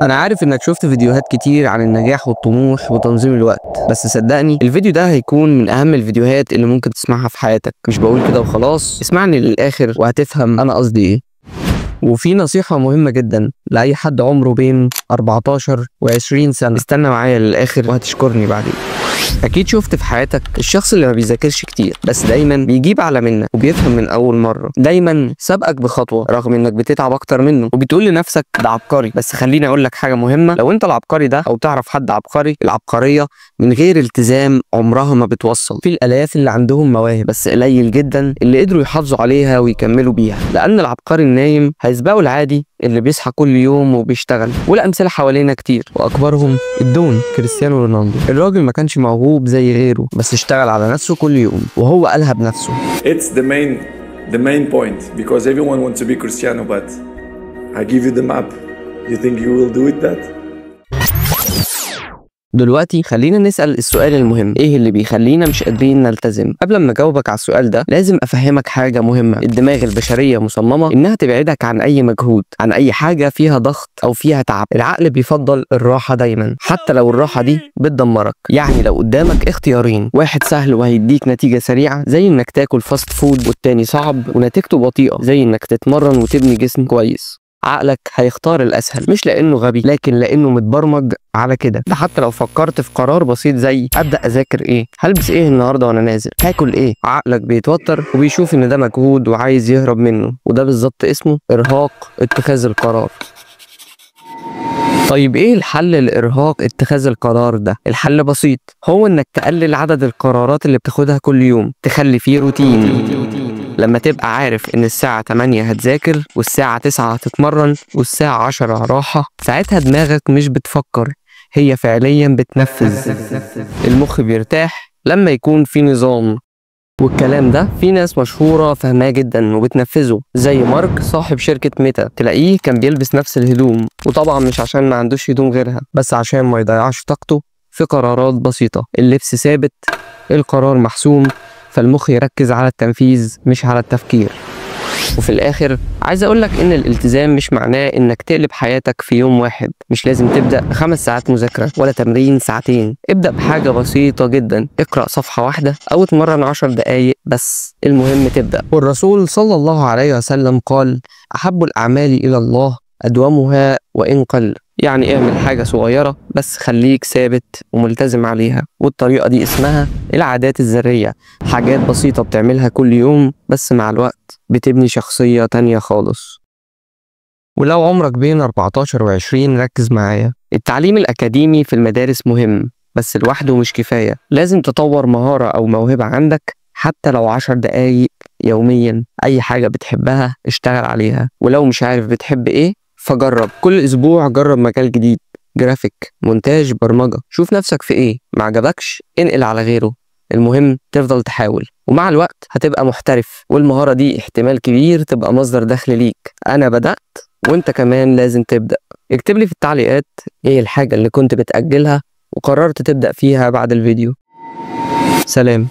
انا عارف انك شفت فيديوهات كتير عن النجاح والطموح وتنظيم الوقت، بس صدقني الفيديو ده هيكون من اهم الفيديوهات اللي ممكن تسمعها في حياتك. مش بقول كده وخلاص، اسمعني للاخر وهتفهم انا قصدي ايه. وفي نصيحة مهمة جدا لأي حد عمره بين 14 و20 سنة، استنى معايا للآخر وهتشكرني بعدين. أكيد شفت في حياتك الشخص اللي ما بيذاكرش كتير بس دايما بيجيب أعلى منك وبيفهم من أول مرة، دايما سابقك بخطوة رغم إنك بتتعب أكتر منه، وبتقول لنفسك ده عبقري. بس خليني أقول لك حاجة مهمة، لو أنت العبقري ده أو تعرف حد عبقري، العبقرية من غير التزام عمرها ما بتوصل. في الآلاف اللي عندهم مواهب بس قليل جدا اللي قدروا يحافظوا عليها ويكملوا بيها، لأن العبقري النايم هيسبقوا العادي اللي بيصحى كل يوم وبيشتغل. والأمثلة حوالينا كتير، وأكبرهم الدون كريستيانو رونالدو. الراجل ما كانش موهوب زي غيره، بس اشتغل على نفسه كل يوم وهو قالها بنفسه. It's the main point because everyone wants to be Cristiano, but I give you the map. You think you will do it that? دلوقتي خلينا نسأل السؤال المهم، ايه اللي بيخلينا مش قادرين نلتزم؟ قبل ما اجاوبك على السؤال ده لازم افهمك حاجة مهمة. الدماغ البشرية مصممة انها تبعدك عن اي مجهود، عن اي حاجة فيها ضغط او فيها تعب. العقل بيفضل الراحة دايما حتى لو الراحة دي بتدمرك. يعني لو قدامك اختيارين، واحد سهل وهيديك نتيجة سريعة زي انك تاكل fast food، والتاني صعب ونتيجته بطيئة زي انك تتمرن وتبني جسم كويس، عقلك هيختار الأسهل، مش لأنه غبي لكن لأنه متبرمج على كده. ده حتى لو فكرت في قرار بسيط زي أبدأ أذاكر إيه، هلبس إيه النهاردة وأنا نازل، هاكل إيه، عقلك بيتوتر وبيشوف إن ده مجهود وعايز يهرب منه، وده بالظبط اسمه إرهاق اتخاذ القرار. طيب ايه الحل لإرهاق اتخاذ القرار ده؟ الحل بسيط، هو انك تقلل عدد القرارات اللي بتاخدها كل يوم، تخلي فيه روتين. لما تبقى عارف ان الساعة 8 هتذاكر والساعة 9 هتتمرن والساعة 10 راحة، ساعتها دماغك مش بتفكر، هي فعليا بتنفذ. المخ بيرتاح لما يكون في نظام. والكلام ده في ناس مشهورة فاهماه جدا وبتنفذه، زي مارك صاحب شركة ميتا، تلاقيه كان بيلبس نفس الهدوم، وطبعا مش عشان ما عندوش هدوم غيرها، بس عشان ما يضيعش طاقته في قرارات بسيطة. اللبس ثابت، القرار محسوم، فالمخ يركز على التنفيذ مش على التفكير. وفي الآخر عايز أقولك إن الالتزام مش معناه إنك تقلب حياتك في يوم واحد. مش لازم تبدأ 5 ساعات مذاكرة ولا تمرين ساعتين، ابدأ بحاجة بسيطة جدا، اقرأ صفحة واحدة أو اتمرن 10 دقايق بس، المهم تبدأ. والرسول صلى الله عليه وسلم قال: أحب الأعمال إلى الله أدومها وإن قل. يعني اعمل حاجة صغيرة بس خليك ثابت وملتزم عليها. والطريقة دي اسمها العادات الذرية، حاجات بسيطة بتعملها كل يوم بس مع الوقت بتبني شخصية تانية خالص. ولو عمرك بين 14 و20 ركز معايا، التعليم الأكاديمي في المدارس مهم بس لوحده مش كفاية، لازم تطور مهارة أو موهبة عندك حتى لو 10 دقايق يوميا. أي حاجة بتحبها اشتغل عليها، ولو مش عارف بتحب إيه فجرب. كل اسبوع جرب مجال جديد، جرافيك، مونتاج، برمجة، شوف نفسك في ايه، ما عجبكش انقل على غيره، المهم تفضل تحاول، ومع الوقت هتبقى محترف، والمهارة دي احتمال كبير تبقى مصدر دخل ليك. انا بدأت وانت كمان لازم تبدأ. اكتب لي في التعليقات ايه الحاجة اللي كنت بتأجلها وقررت تبدأ فيها بعد الفيديو. سلام.